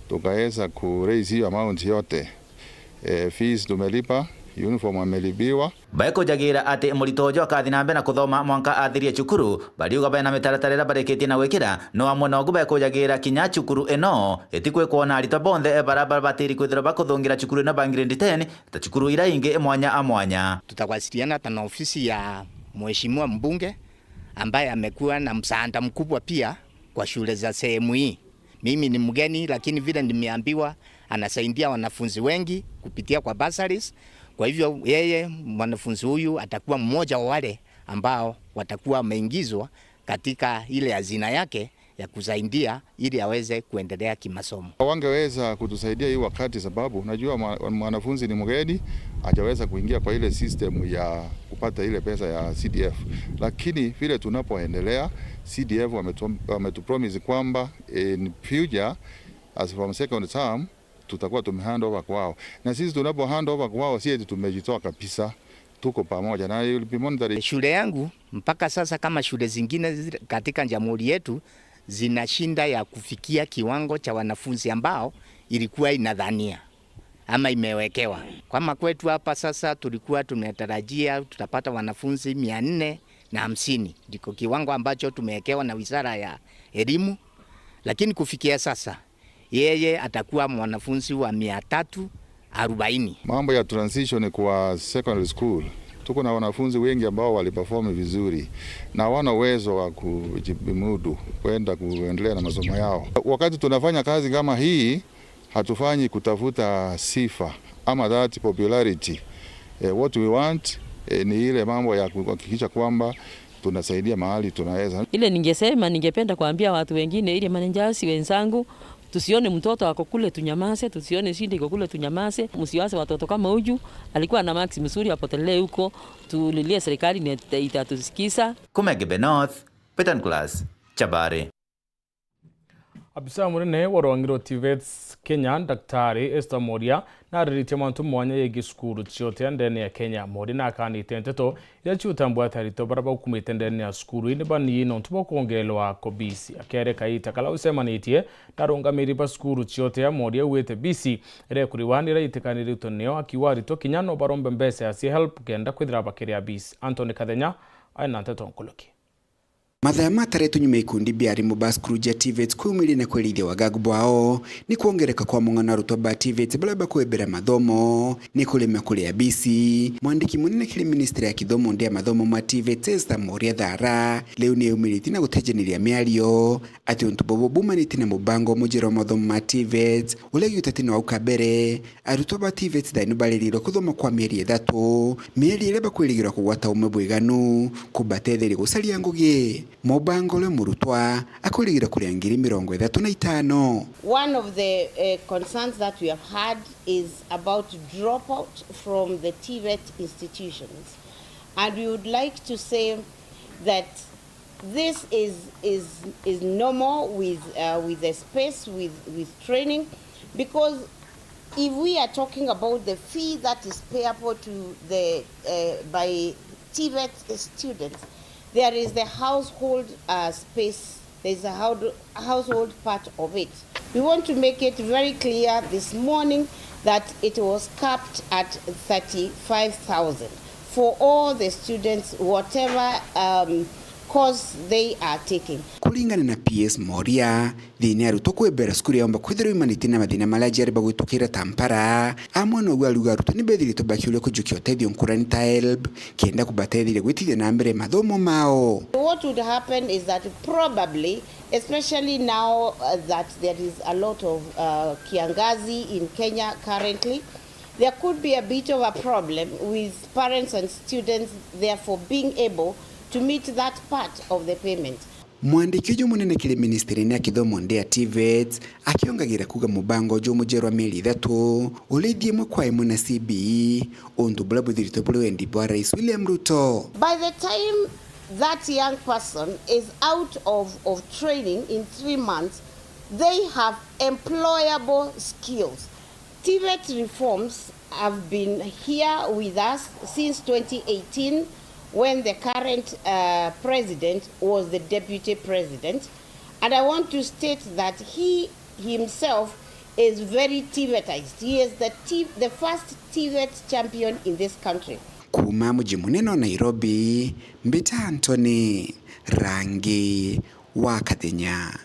tukaweza ku raise hiyo amount yote. Eh, fees tumelipa, uniform amelipiwa. Baikujagira ati murito uju akathi na mbere na kuthoma mwanka athirie cukuru, bariuga bena mitaratara iria barikitie na gwikira, no amwe nogu baikujagira kinya cukuru ino itikwikwo na aritwa bonthe baria babatiri kwithirwa bakuthungira cukuru ino ba grade ten ta cukuru iria ingi mwanya a mwanya. Tutawasiliana hata na ofisi ya mheshimiwa mbunge ambaye amekuwa na msaada mkubwa pia kwa shule za sehemu hii. Mimi ni mgeni, lakini vile nimeambiwa, anasaidia wanafunzi wengi kupitia kwa bursaries. Kwa hivyo, yeye, mwanafunzi huyu atakuwa mmoja wa wale ambao watakuwa wameingizwa katika ile hazina yake ya kusaidia ili aweze kuendelea kimasomo. Wangeweza kutusaidia hii wakati, sababu najua mwa-, mwanafunzi ni mgeni, hajaweza kuingia kwa ile system ya kupata ile pesa ya C D F. Lakini vile tunapoendelea, C D F wametu-, wametupromise kwamba in future, as from second term, tutakuwa tumehand over kwao. Na sisi tunapo hand over kwao, si eti tumejitoa kabisa. Tuko pamoja na you'll be monitoring. Shule yangu mpaka sasa, kama shule zingine zile katika jamhuri yetu, zina shinda ya kufikia kiwango cha wanafunzi ambao ilikuwa inadhania ama imewekewa. Kama kwetu hapa sasa, tulikuwa tunatarajia tutapata wanafunzi mia nne na hamsini. Ndiko kiwango ambacho tumewekewa na Wizara ya Elimu, lakini kufikia sasa, yeye atakuwa mwanafunzi wa mia tatu arobaini. Mambo ya transition kwa secondary school, tuko na wanafunzi wengi ambao waliperform vizuri na hawana uwezo wa kujimudu kwenda kuendelea na masomo yao. Wakati tunafanya kazi kama hii, hatufanyi kutafuta sifa ama that popularity. Eh, what we want, eh, ni ile mambo ya kuhakikisha kwamba tunasaidia mahali tunaweza. Ile ningesema, ningependa kuambia watu wengine, ile managers wenzangu, Tusione mtoto ako kule tunyamaze, tusione shida iko kule tunyamaze. Msiwaze watoto kama huyu, alikuwa na max mzuri, apotelee huko, tulilie serikali ni itatusikiza. Kuma Gebe North, Peter Nicholas, Chabari. Abisa munene wa rwangi rwa TVETS Kenya, Daktari Esther Moria, nariritie mantu mwanya yegii cukuru ciote ndene ya Kenya. Moria nakanite nteto iria ciutambua ati aritwa baria baukumite ndene ya cukuru ii ni banii nontu bwa kwongererwa kobisi. Akere kaita kala ucemanitie na arungamiri ba cukuru ciote, Moria augite bisi iria ikuriwa ni iria itikaniriritwe nio, akiuga aritwa kinya no barombe mbeca ya CHELB kenda kwithira bakiria bisi. Anthony Kathenya aina nteto nkuluki. Mathaa mataretwe nyuma ya ikundi bia arimu ba cukuru cia TVETS kwiyumiria na kwirithia wagagu bwao ni kwongereka kwa mung'ano arutwa ba TVETS baria bakwebera mathomo ni kurema kuria bisi. Mwandiki munene kiri ministry ya kithomo ndi ya mathomo ma TVETS, Esther Moria Thara, riu ni eyumiritie na gutejaniria miario ati untu bubu bumanitie na mubango mujeru wa mathomo ma TVETS uria giuteti na wau kabere. Arutwa ba TVETS thaa ino barerirwe kuthoma kwa mieri ithatu, mieri iria bakwirigirwa kugwata ume bwiganu kubatetheria gucaria ngugi. Mubango uria murutwa akwirigirwa kuria ngiri mirongo ithatu na itano. One of the, eh, concerns that we have had is about dropout from the TVET institutions. And we would like to say that this is, is, is normal with, uh, with the space, with, with training, because if we are talking about the fee that is payable to the, uh, by TVET students, there is the household, uh, space, there is a hou-, household part of it. We want to make it very clear this morning that it was capped at thirty-five thousand for all the students, whatever, um, course they are taking. Kuringana na PS Moria, thiina ya arutwa kwebera cukuru yaomba kwithirwa imanitie na mathina maria jari bagwitukira ta mpara, amwe noguo ariuga arutwa ni bethiritwe bakiuria kujukia utethio nkurani ta HELB, kenda kubatetheria gwitithia na mbere mathomo mao. What would happen is that probably, especially now, uh, that there is a lot of, uh, kiangazi in Kenya currently, there could be a bit of a problem with parents and students therefore being able to meet that part of the payment. Mwandiki uju munene kiri ministry-ini ya kithomo ndi ya TVETS akiongagira kuuga mubango uju mujeru wa mieri ithatu, urithia imwe kwa imwe na CBE, untu buria bwithiritwe buri wendi bwa Rais William Ruto. By the time that young person is out of, of training in three months, they have employable skills. TVET reforms have been here with us since twenty eighteen, when the current, uh, president was the deputy president. And I want to state that he himself is very TVETized. He is the T-, the first TVET champion in this country. Kuuma muji munene wa Nairobi, mbita Anthony Rangi wa Kathenya.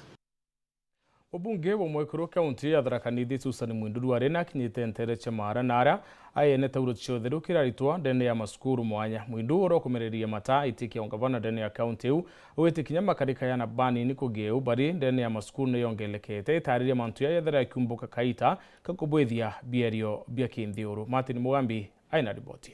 Mubunge wa mwekuru kaunti ya Tharaka Nithi Susan Mwindu riu ari nakinyite ntere cia Maara na aria aene tauro cia utheru kiraritwa ndene ya macukuru mwanya. Mwindu uria ukumereria mata iti kia ungavana ndene ya kaunti iu, augite kinya makarika yana banini kugeu bari ndene ya macukuru niyongelekete, itariria mantu ya yethera ya kiumbuka kaita ka kubwithia bierio bia kinthiuru. Martin Mugambi aina riboti.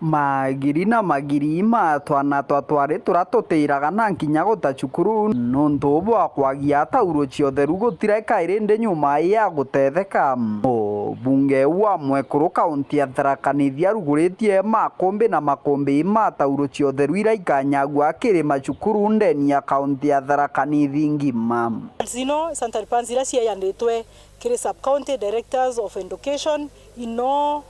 Magiri na magiri ma twana twa twari turia tutiraga na nkinya guta cukuru nuntu bwa kwagia tauro cia utheru gutiraika iri ndi nyuma ya gutetheka. Mubunge wa mwekuru kaunti ya Tharaka Nithi aruguritie makumbi na makumbi ma tauro cia utheru iria ikanyagua kiri macukuru ndeni ya kaunti ya Tharaka Nithi ngima. Zino sanitary pads iria cieyanditwe kiri sub county directors of education ino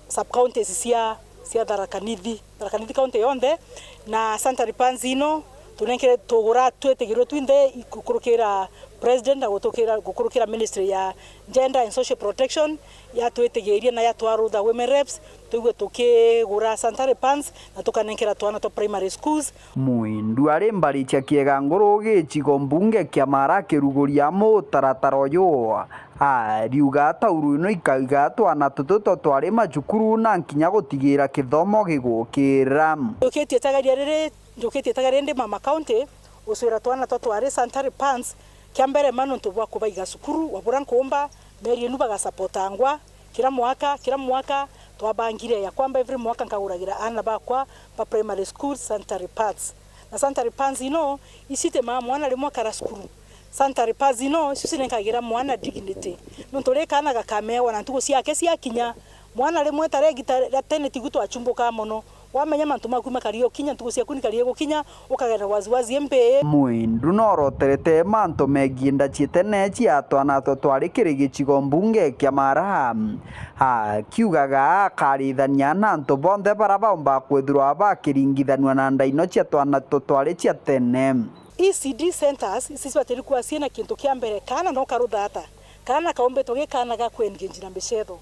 sub counties cia, cia Tharaka Nithi, Tharaka Nithi county yonthe, na sanitary pads ino tunenkere, tugura twitigirwe twinthe gukurukira president na gutukira, gukurukira ministry ya gender and social protection, yatwitigiria na yatwarutha women reps, twigue tukigura sanitary pads na tukanenkera twana twa primary schools. Mwindu ari mbari cia Kiega Nguru gicigo mbunge kia Maara akiruguria mutaratara uyu. Ariuga tauro ino ikaiga twana tutu twa twari macukuru na nkinya gutigira kithomo gigukira. Njukitie itagaria riri, njukitie itagaria ndi Mama County, gucwira twana twa twari sanitary pads, kia mbere ma nuntu bwa kubaiga cukuru, wa buria nkuumba, meri inu bagasapotangwa, kira mwaka, kira mwaka, twabangire ya kwamba every mwaka nkaguragira aana bakwa ba primary school sanitary pads. Na sanitary pads ino, icitimaa mwana rimwe akara cukuru. Sanitary pads ino, icio cinenkagira mwana dignity. Nontu ri kaana gakameewa na ntugu ciake ciakinya, mwana rimwe ta ria igita ria tene tigu twachumbukaa mono. Wamenya mantu maku makari gukinya, ntugu ciaku nikari gukinya, ukagenda waziwazi imbi. Mwindu noroterete mantu megie nda cia tene cia twana twa twari kiri gicigo mbunge kia Mara, akiugaga akarithania na antu bonthe bara baumba kwithirwa bakiringithanua na nda ino cia twana twa twari cia tene. E C D centers ici cibatiri kuba ciina kintu kia mbere, kaana no karuthata. Kaana kaumbitwe gi kaana ga kwengeji na micetho.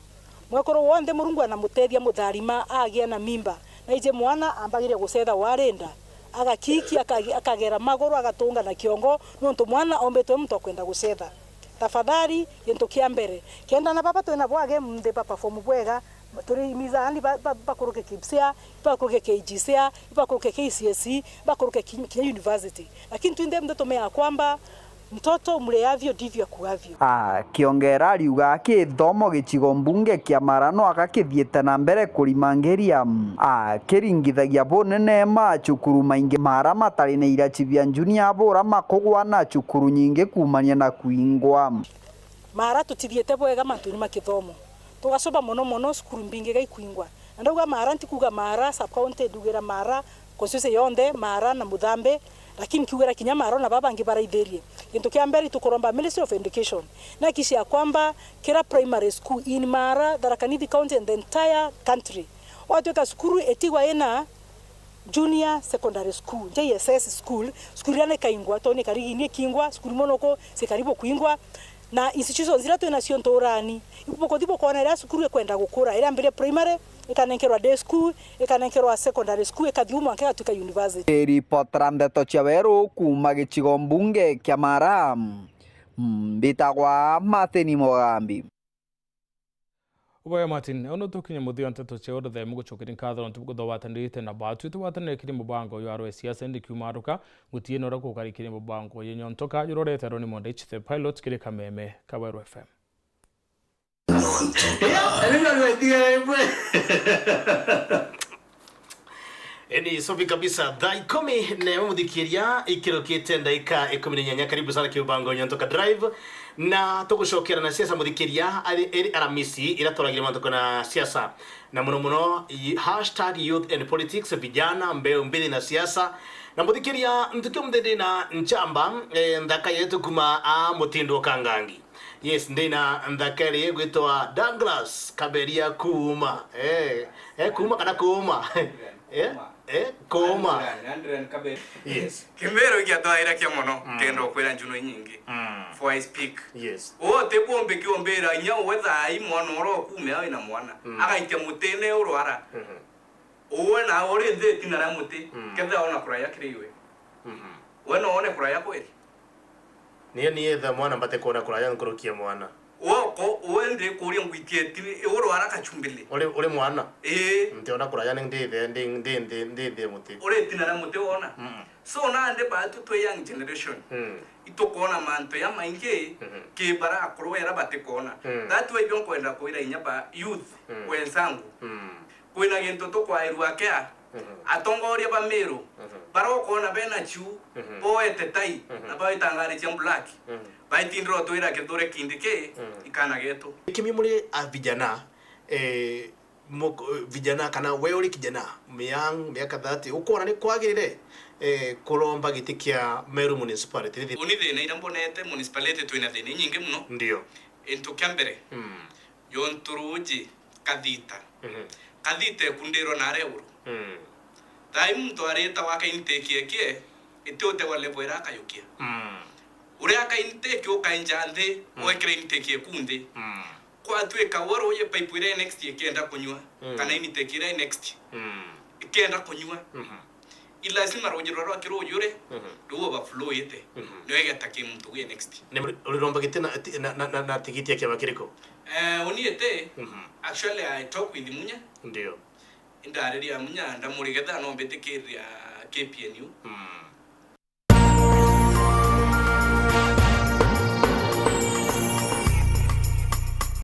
Mwekuru wonthe Murungu anamutethia mutharima agia na mimba, na ije mwana ambagiria gucetha wari nda, agakiki, akagi-, akagera maguru, agatunga na kiongo, nontu mwana ombitwe muntu akwenda gucetha. Tafadhali, gintu kia mbere, kenda na baba twina bo age nthi ba perform bwega, turi mizani ba-, ba-, bakuruke KPSEA, bakuruke KGCEA, bakuruke KCSE, bakuruke ki-, kinya university. Lakini twinthe mthe tumea kwamba mtoto mleavyo ndivyo akuavyo. Akiongera ariuga kithomo gicigo mbunge kia Mara no aka kithiite na mbere kurimangiria, akiringithagia bunene ma cukuru maingi Mara matari na iraci bia junior bura makugwa na cukuru nyingi kuumania na kwingwa. Mara tutithiite bwega mantuni ma kithomo. Tugacoba mono mono cukuru mbingi gaikwingwa. Na ndauga Mara, ntikuuga Mara sub county, ndugira Mara constituency yonthe, Mara na Muthambi, lakini nkiugira kinya Mara na baba bangi baraithirie. Gintu kia mbere, tukuromba Ministry of Education nahakikishe ya kwamba kila primary school in Mara, Tharaka Nithi County and the entire country, gwatuika cukuru itigwa ina junior secondary school, J S S school, cukuru iria nikaingwa, tondu nikari giini ikingwa, cukuru imwe nuku cikari bukwingwa, na institutions iria twinacio nturani, ibukuthi bukona iria cukuru ikwenda gukura, iria mbere primary, ikanenkerwa day school, ikanenkerwa secondary school, ikathi uu mwanka igatuika university. Iripotera ndeto cia weru kuuma gicigo mbunge kia Mara, mbitagwa Martin Mugambi. Ubaya Martin, au no tukinye muthia wa nteto cia uruthemu gucokeria nkatho nontu bukuthobatanirite na batu tugwatanire kiri mubango uyu arwe siasa indi kiumaruka, gutie nora kukari kiri mubango uyu nyontoka juroreterwo ni Monday the Pilot kiri Kameme ka Weru F M. Eni, safi kabisa. Thaa ikumi na imwe muthikiria, ikirukite ndaika ikumi na inyanya. Karibu sana kiubango Nyontoka Drive. Na tugucokera na siasa muthikiria, ari, eri Aramisi, ira twaragire mantu na siasa. Na muno muno, i-, hashtag youth and politics, vijana, mbeu mbithi na siasa. Na muthikiria, ntuki umuthi ndina nchamba, eh, nthaka yetu kuma a Mutindo Kangangi. Yes, ndina nthaka iri igwitwa Douglas Kaberia Kuuma. Eh, eh, Kuuma kana Kuuma? Eh, eh, Kuuma. Yes. Kimberu igiatwaira kia mono, mm, kenda ukwira njuno inyingi. Mm. For I speak. Yes. Uo ti bwombe kiombira inya uwe thaa ii mwana uria ukuumia wina mwana. Mm. Agaikia mutine urwara. Mhm. Uwe na uri nthi itina ria muti, mm, kethira ona kuraya kiri iwe. Mhm. We no one kuraya kweri? Niye, niye etha mwana mbate kwona kuraya nkuruki ya mwana. Woko, uwe ndi kuria ngwitie tiri, urwara kachumbili. Uri, uri mwana? Ii. Ntiona kuraya ni ndi thi, ndi, ndi, ndi, ndi thi muti. Uri itina ria muti wona? Mm. So nandi batu twi young generation. Mm. Itukwona mantu ya maingi, mhm, ki bara akuru era batikona. Mm. That way bio nkwenda kwira inya ba youth, mm, wenzangu. Mm. Kwina gintu tukwairua kia, mhm, atongoria ba Meru, mhm, bara ukona bena chu, mhm, boete tai, mhm, na baitangari cia black. Mhm. Baitindira utwira Kithure Kindiki, mhm, ikana getu. Kimi muri a vijana, eh, muk-, vijana kana we uri kijana, young, miaka thirty, ukona ni kwagirire, eh, kuromba giti kia Meru Municipality? Uni thina ira mbonete municipality twina thina inyingi muno. Ndio. Into kia mbere, mm, yontu ruuji kathita. Mhm. Kathita ekundirwa na aria iguru. Mm. Thaa ii muntu arita wa kaintake ekie, iti utegwa level ira akayukia. Mm. Uria akaintake ukainja nthi, mm, ugekira intake eku nthi. Mm. Kwatuika we ruuji pipe iria next ikienda kunyua, mm, kana intake iria next, mm, ikienda kunyua. Mhm. I lazima ruuji rwa rwa kiruuji uri, mhm, ruu overflow ite. Mhm. Nio igeta ki muntu wi next. Ni uri romba giti na, na, na, na, na tigiti ya kiama kiriku? Eh, uni ite, mhm, actually I talk with Munya. Ndio. Indariria Munya, ndamurigetha no mbitikiria K P N U. Mm.